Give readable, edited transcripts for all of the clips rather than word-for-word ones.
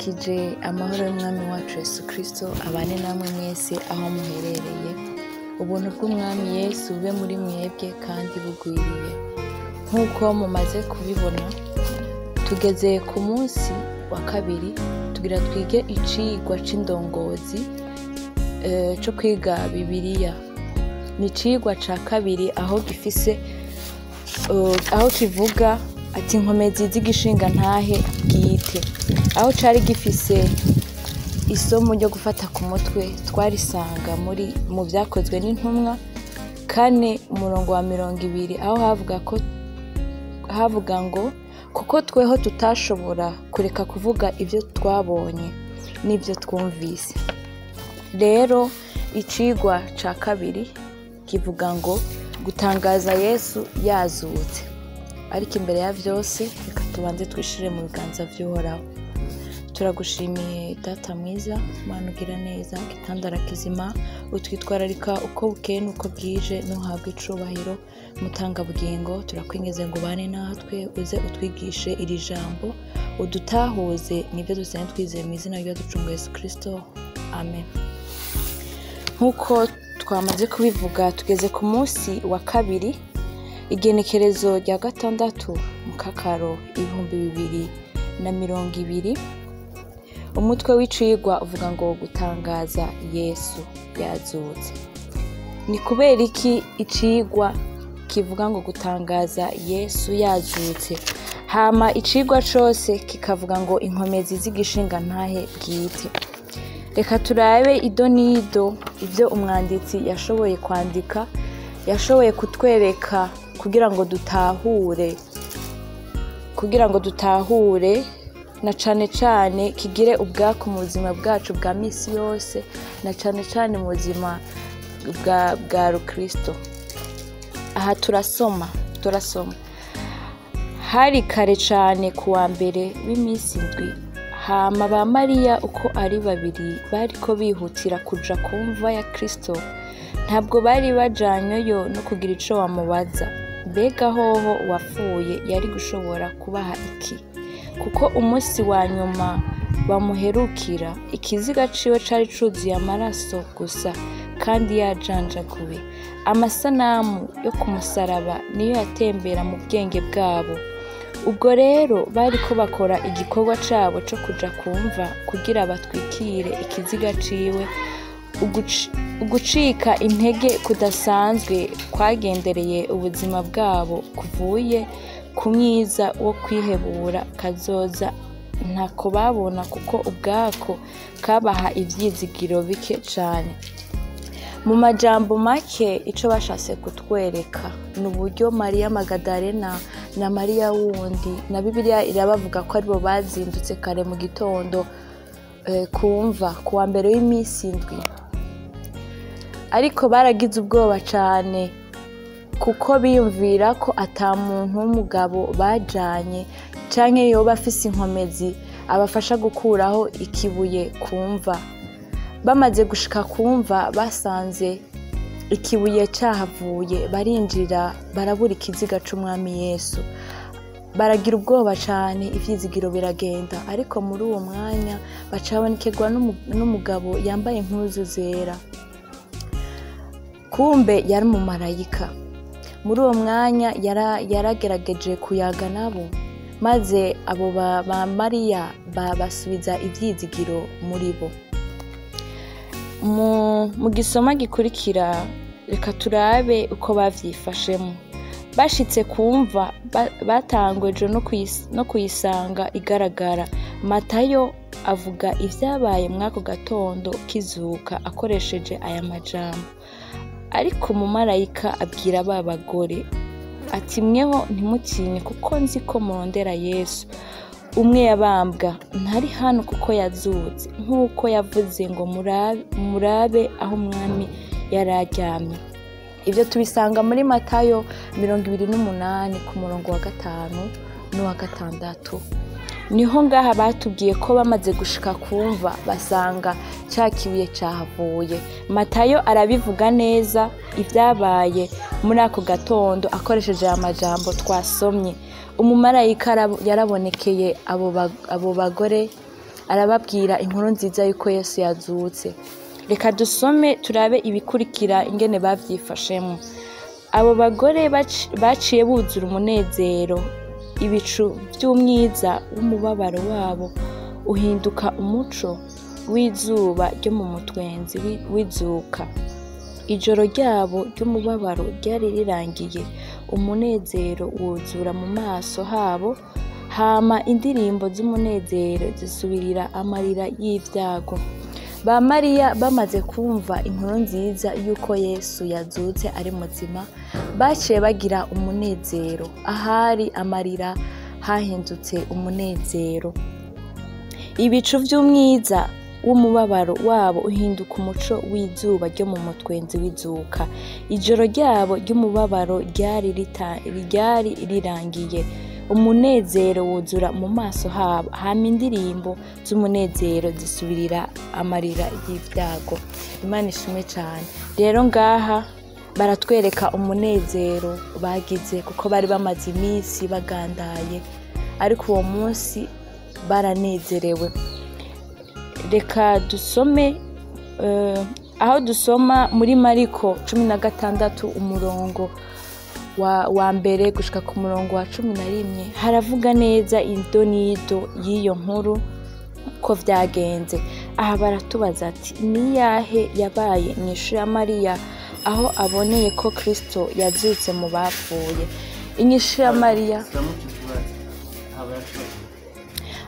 Ndabaramukije amahoro y'Umwami wacu Yesu Kristo abane namwe mwese aho muherereye. Ubuntu bw'Umwami Yesu bube muri mwebwe kandi bugwiriye. Nk'uko mumaze kubibona, tugeze ku munsi wa kabiri tugira twige icigwa c'indongozi co kwiga Bibiliya. Ni icigwa ca kabiri aho gifise aho kivuga ati inkomezi z'igishingantahe bwite. Aho cari gifise isomo ryo gufata ku mutwe twarisanga muri mu vyakozwe n'intumwa 4 umurongo wa 20, aho havuga ngo kuko tweho tutashobora kureka kuvuga ivyo twabonye n'ivyo twumvise. Rero icigwa ca kabiri kivuga ngo gutangaza Yesu yazutse. Ariko imbere ya vyose reka tubanze twishire mu biganza vy'Uhoraho. Turagushimiye Data mwiza, Mana ugira neza, gitandara kizima, utwitwararika uko bukeye n'uko bwije, ntuhabwe icubahiro. Mutangabugingo, turakwinginze ngo ubane natwe, uze utwigishe iri jambo, udutahuze nibyo dusenga twizeye mu izina ry'Uwaducunguye Yesu Kristo, amen. Nk'uko twamaze kubivuga, tugeze ku munsi wa kabiri, igenekerezo rya 6 Mukakaro 2020. Umutwe w'icigwa uvuga ngo gutangaza Yesu yazutse. Ni kubera iki icigwa kivuga ngo gutangaza Yesu yazutse, hama icigwa cose kikavuga ngo inkomezi z'igishingantahe bwite? Reka turabe ido n'ido ivyo umwanditsi yashoboye kwandika, yashoboye kutwereka kugira ngo dutahure na cane cane kigire ubwako mu buzima bwacu bwa misi yose, na cane cane mu buzima bwa Rukristo. Aha turasoma hari kare cane kuwa mbere w'imisi 7, hama ba Mariya uko ari babiri bariko bihutira kuja ku mva ya Kristo. Ntabwo bari bajanyweyo no kugira ico bamubaza. Mbega hoho uwapfuye yari gushobora kubaha iki? Kuko umunsi wa nyuma bamuherukira, ikiziga ciwe cari cuzuye amaraso gusa kandi yajanjaguwe. Amasanamu yo ku musaraba niyo yatembera mu bwenge bwabo. Ubwo rero bariko bakora igikorwa cabo co kuja kumva kugira batwikire ikiziga ciwe. Ugucika intege kudasanzwe kwagendereye ubuzima bwabo kuvuye ku mwiza wo kwihebura kazoza ntako babona, kuko ubwako kabaha ivyizigiro bike cane. Mu majambo make, ico bashatse kutwereka ni uburyo Mariya Magadalena na Mariya wundi, na Bibiliya irabavuga ko aribo bazindutse kare mu gitondo kumva kuwa mbere w'imisi 7. Ariko baragize ubwoba cane kuko biyumvira ko ata muntu w'umugabo bajanye canke yoba afise inkomezi abafasha gukuraho ikibuye kumva. Bamaze gushika kumva, basanze ikibuye cahavuye, barinjira barabura ikiziga c'Umwami Yesu. Baragira ubwoba cane, ivyizigiro biragenda. Ariko muri uwo mwanya bacabonekerwa n'umugabo yambaye impuzu zera, kumbe yari umumarayika. Muri uwo mwanya yaragerageje kuyaga nabo, maze abo ba Mariya basubiza ivyizigiro muri bo. Mu gisoma gikurikira reka turabe uko bavyifashemo. Bashitse kumva batangweje no kuyisanga igaragara. Matayo avuga ivyabaye mw'ako gatondo kizuka akoresheje aya majambo: ariko umumarayika abwira ba bagore ati mweho ntimutinye, kuko nzi ko murondera Yesu umwe yabambwa, ntari hano kuko yazutse, nk'uko yavuze ngo murabe aho Umwami yari aryamye. Ivyo tubisanga muri Matayo 28 ku murongo wa 5 n'uwa 6. Niho ngaha batubwiye ko bamaze gushika kumva basanga ca kibuye cahavuye. Matayo arabivuga neza ivyabaye muri ako gatondo akoresheje aya majambo twasomye. Umumarayika yarabonekeye abo bagore arababwira inkuru nziza y'uko Yesu yazutse. Reka dusome turabe ibikurikira ingene bavyifashemwo. Abo bagore baciye buzura umunezero, ibicu vy'umwiza w'umubabaro wabo uhinduka umuco w'izuba ryo mu mutwenzi w'izuka. Ijoro ryabo ry'umubabaro ryari rirangiye, umunezero wuzura mu maso habo, hama indirimbo z'umunezero zisubirira amarira y'ivyago. Ba Mariya bamaze kumva inkuru nziza y'uko Yesu yazutse ari muzima, baciye bagira umunezero. Ahari amarira hahindutse umunezero. Ibicu vy'umwiza w'umubabaro wabo uhinduka umuco w'izuba ryo mu mutwenzi w'izuka. Ijoro ryabo ry'umubabaro ryari rirangiye, umunezero wuzura mu maso habo, hama indirimbo z'umunezero zisubirira amarira y'ivyago. Imana ishimwe cane. Rero ngaha baratwereka umunezero bagize, kuko bari bamaze iminsi bagandaye, ariko uwo munsi baranezerewe. Reka dusome aho dusoma muri Mariko 16 umurongo wa mbere gushika ku murongo wa 11, haravuga neza ido n'ido y'iyo nkuru ko vyagenze. Aha baratubaza ati: niyahe yabaye inyishu ya Mariya aho aboneye ko Kristo yazutse mu bapfuye? Inyishu ya Mariya.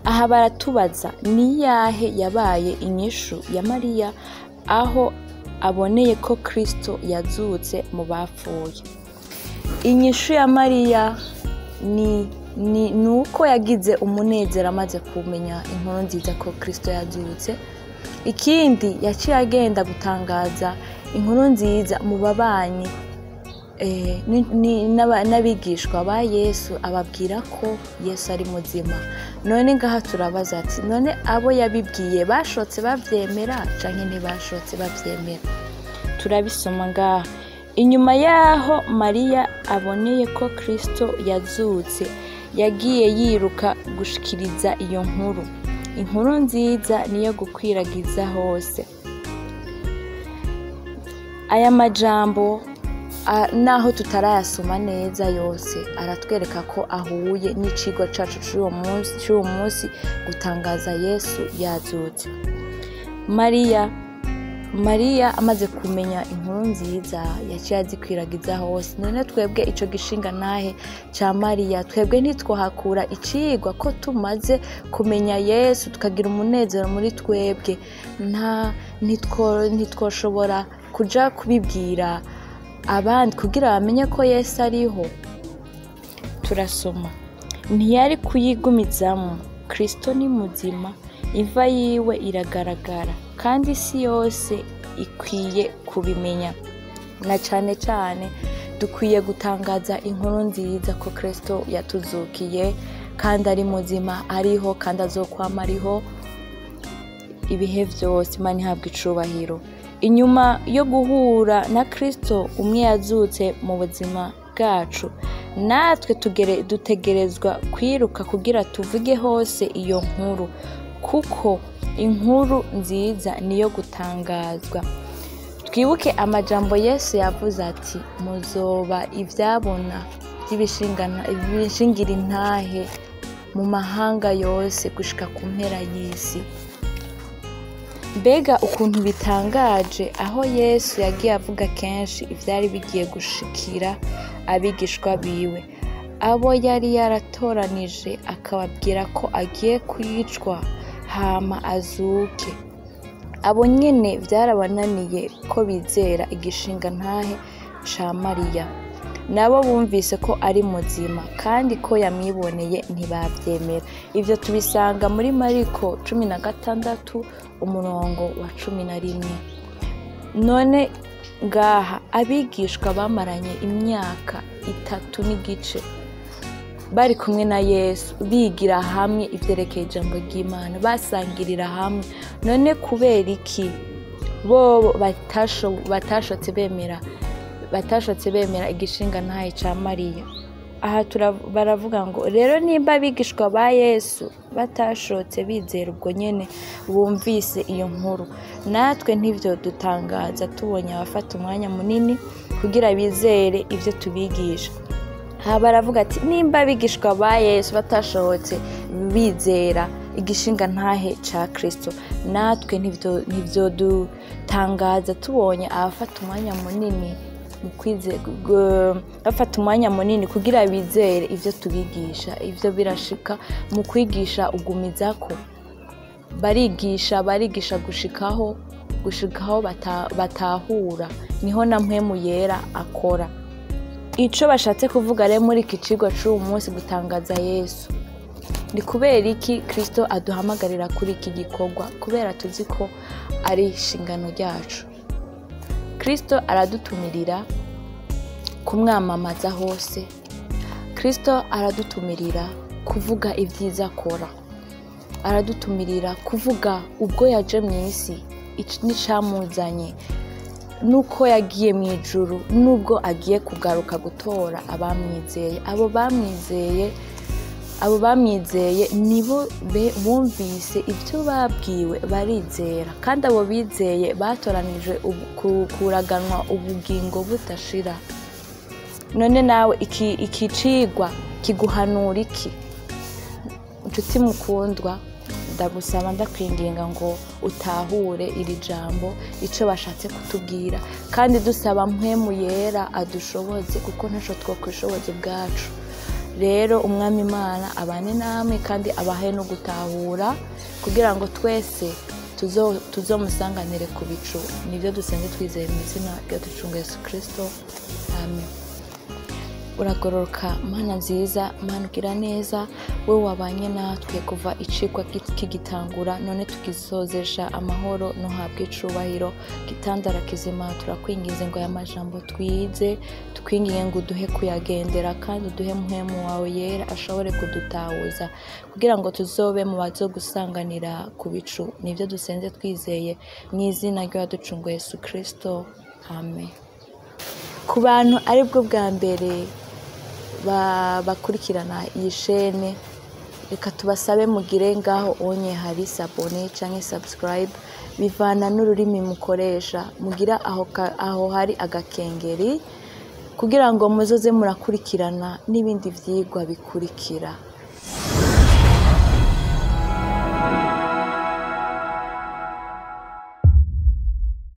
Aha baratubaza niyahe yabaye inyishu ya Mariya aho aboneye ko Kristo yazutse mu bapfuye. Inyishu ya Mariya ni nuko yagize umunezero amaze kumenya inkuru nziza ko Kristo yazutse. Ikindi yaciye agenda gutangaza inkuru nziza mu babanyi n'abigishwa ba Yesu, ababwira ko Yesu ari muzima. None ngaha turabaza ati: none abo yabibwiye bashotse bavyemera canke ntibashotse bavyemera? Turabisoma ngaha. Inyuma yaho Mariya aboneye ko Kristo yazutse, yagiye yiruka gushikiriza iyo nkuru. Inkuru nziza niyo gukwiragiza hose. Aya majambo naho tutarayasoma neza yose, aratwereka ko ahuye n'icigwa cacu c'uwo munsi, gutangaza Yesu yazutse. Mariya amaze kumenya inkuru nziza yaciye azikwiragiza hose. None twebwe ico gishinga ntahe ca Mariya, twebwe ntitwohakura icigwa ko tumaze kumenya Yesu tukagira umunezero muri twebwe, ntitwoshobora kuja kubibwira abandi kugira bamenye ko Yesu ariho? Turasoma: ntiyari kuyigumizamo, Kristo ni muzima, imva yiwe iragaragara, kandi isi yose ikwiye kubimenya. Na cane cane dukwiye gutangaza inkuru nziza ko Kristo yatuzukiye kandi ari muzima, ariho kandi azokwama ariho ibihe vyose. Imana ihabwe icubahiro. Inyuma yo guhura na Kristo umwe yazutse mu buzima bwacu, natwe dutegerezwa kwiruka kugira tuvuge hose iyo nkuru, kuko inkuru nziza niyo gutangazwa. Twibuke amajambo Yesu yavuze ati: muzoba ivyabona by'ibishingira intahe mu mahanga yose gushika ku mpera y'isi. Mbega ukuntu bitangaje aho Yesu yagiye avuga kenshi ivyari bigiye gushikira abigishwa biwe, abo yari yaratoranije, akababwira ko agiye kwicwa hama azuke. Abo nyene vyarabananiye ko bizera igishinga ntahe ca Mariya. Nabo bumvise ko ari muzima kandi ko yamwiboneye ntibavyemera. Ivyo tubisanga muri Mariko 16 umurongo wa 11. None ngaha abigishwa bamaranye imyaka 3 n'igice bari kumwe na Yesu, bigira hamwe ivyerekeye ijambo ry'Imana, basangirira hamwe. None kubera iki bo batashotse bemera igishinga ntahe ca Mariya? Aha baravuga ngo rero nimba abigishwa ba Yesu batashotse bizera ubwo nyene bumvise iyo nkuru, natwe ntivyo dutangaza tubonye abafata umwanya munini kugira bizere ivyo tubigisha. Aha baravuga ati nimba abigishwa ba Yesu batashobotse bizera igishinga ntahe ca Kristo, natwe ntivyo dutangaza tubonye abafata umwanya munini bafata umwanya munini kugira bizere ivyo tubigisha. Ivyo birashika mu kwigisha ugumizako, barigisha gushikaho batahura, niho na mpwemu yera akora. Ico bashatse kuvuga rero muri iki cigwa c'uwu munsi, gutangaza Yesu, ni kubera iki Kristo aduhamagarira kuri iki gikorwa? Kubera tuzi ko ari inshingano ryacu. Kristo aradutumirira kumwamamaza hose. Kristo aradutumirira kuvuga ibyiza akora, aradutumirira kuvuga ubwo yaje mu isi n'icamuzanye, nuko yagiye mu ijuru, nubwo agiye kugaruka gutora abamwizeye. Abo bamwizeye nibo bumvise ibyo babwiwe barizera, kandi abo bizeye batoranijwe kuraganwa ubugingo budashira. None nawe iki cigwa kiguhanura iki? Nshuti mukundwa, ndagusaba ndakwinginga ngo utahure iri jambo ico bashatse kutubwira, kandi dusaba mpwemu yera adushoboze, kuko ntaco twokwishoboza ubwacu. Rero Umwami Imana abane namwe kandi abahe no gutahura, kugira ngo twese tuzomusanganire ku bicu. Nivyo dusenze twizeye mu izina rya Yesu Kristo, amen. Uragororoka Mana nziza, Mana ugira neza, wewe wabanye natwe kuva icigwa kigitangura, none tugisozesha amahoro nuhabwe icubahiro. Gitandara kizima, turakwingize ngo aya majambo twize, tukwinginge ngo uduhe kuyagendera, kandi uduhe mpwemu wawe yera ashobore kudutahuza, kugira ngo tuzobe mu bazogusanganira ku bicu. Nivyo dusenze twizeye mu izina ry'uwaducunguye Yesu Kristo, amen. Ku bantu aribwo bwa mbere bakurikirana iyi shene, reka tubasabe mugire ngaho onye hari sabone canke subscribe, bivana n'ururimi mukoresha, mugira aho hari agakengeri kugira ngo muzoze murakurikirana n'ibindi vyigwa bikurikira.